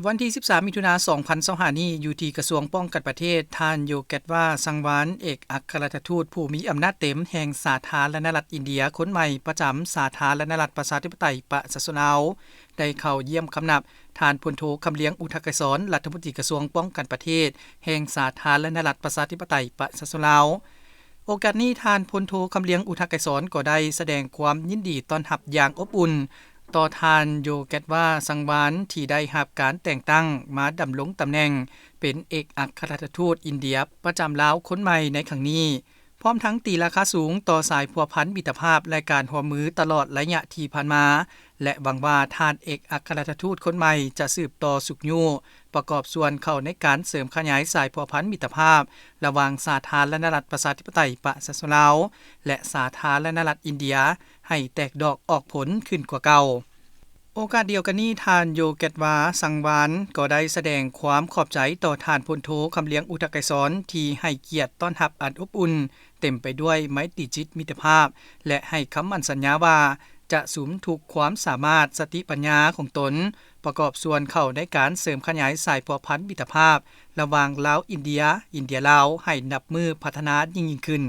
ວັນທີສິບສາມ ມິຖຸນາ ສອງພັນຊາວຫ້ານີ້ ຢູ່ທີ່ກະຊວງປ້ອງກັນປະເທດ, ທ່ານ ໂຍແກດວາ ສັງວານ ເອກອັກຄະລັດຖະທູດຜູ້ມີອຳນາດເຕັມແຫ່ງສາທາລະນະລັດອິນເດຍຄົນໃໝ່ປະຈຳສາທາລະນະລັດປະຊາທິປະໄຕປະຊາຊົນລາວ ໄດ້ເຂົ້າຢ້ຽມຄຳນັບທ່ານ ພົນໂທ ຄຳລຽງ ອຸທະກະສອນ ລັດຖະມົນຕີກະຊວງປ້ອງກັນປະເທດແຫ່ງສາທາລະນະລັດປະຊາທິປະໄຕປະຊາຊົນລາວ. ໂອກາດນີ້ ທ່ານ ພົນໂທ ຄຳລຽງ ອຸທະກະສອນ ກໍໄດ້ສະແດງຄວາມຍິນດີຕ້ອນຮັບຢ່າງອົບອຸ່ນ ຕໍ່ທ່ານ ໂຍແກດວາ ສັງວານ ທີ່ໄດ້ຮັບການແຕ່ງຕັ້ງມາດຳລົງຕຳແໜ່ງເປັນເອກອັກຄະລັດຖະທູດອິນເດຍປະຈຳລາວຄົນໃໝ່ໃນຄັ້ງນີ້, ພ້ອມທັງຕີລາຄາສູງຕໍ່ສາຍພົວພັນມິດຕະພາບ ແລະ ການຮ່ວມມືຕະຫຼອດໄລຍະທີ່ຜ່ານມາ ແລະ ຫວັງວ່າທ່ານເອກອັກຄະລັດຖະທູດຄົນໃໝ່ຈະສືບຕໍ່ຊຸກຍູ້ ປະກອບສ່ວນເຂົ້າໃນການເສີມຂະຫຍາຍສາຍພົວພັນມິດຕະພາບ ລະຫວ່າງສາທາລະນະລັດປະຊາທິປະໄຕປະຊາຊົນລາວ ແລະ ສາທາລະນະລັດອິນເດຍ ໃຫ້ແຕກດອກອອກຜົນຂຶ້ນກວ່າເກົ່າ. ໂອກາດດຽວກັນນີ້, ທ່ານ ໂຍແກດວາ ສັງວານ ກໍໄດ້ສະແດງຄວາມຂອບໃຈຕໍ່ທ່ານ ພົນໂທ ຄຳລຽງ ອຸທະກະສອນ ທີ່ໃຫ້ກຽດຕ້ອນຮັບອັນອົບອຸ່ນ ເຕັມໄປດ້ວຍໄມຕີຈິດມິດຕະພາບ ແລະ ໃຫ້ຄຳໝັ້ນສັນຍາວ່າ ຈະສຸມທຸກຄວາມສາມາດສະຕິປັນຍາຂອງຕົນ ປະກອບສ່ວນເຂົ້າໃນການເສີມຂະຫຍາຍສາຍພົວພັນມິດຕະພາບ ລະຫວ່າງລາວ-ອິນເດຍ, ອິນເດຍ-ລາວ ໃຫ້ນັບມື້ພັດທະນາຍິ່ງໆຂຶ້ນ.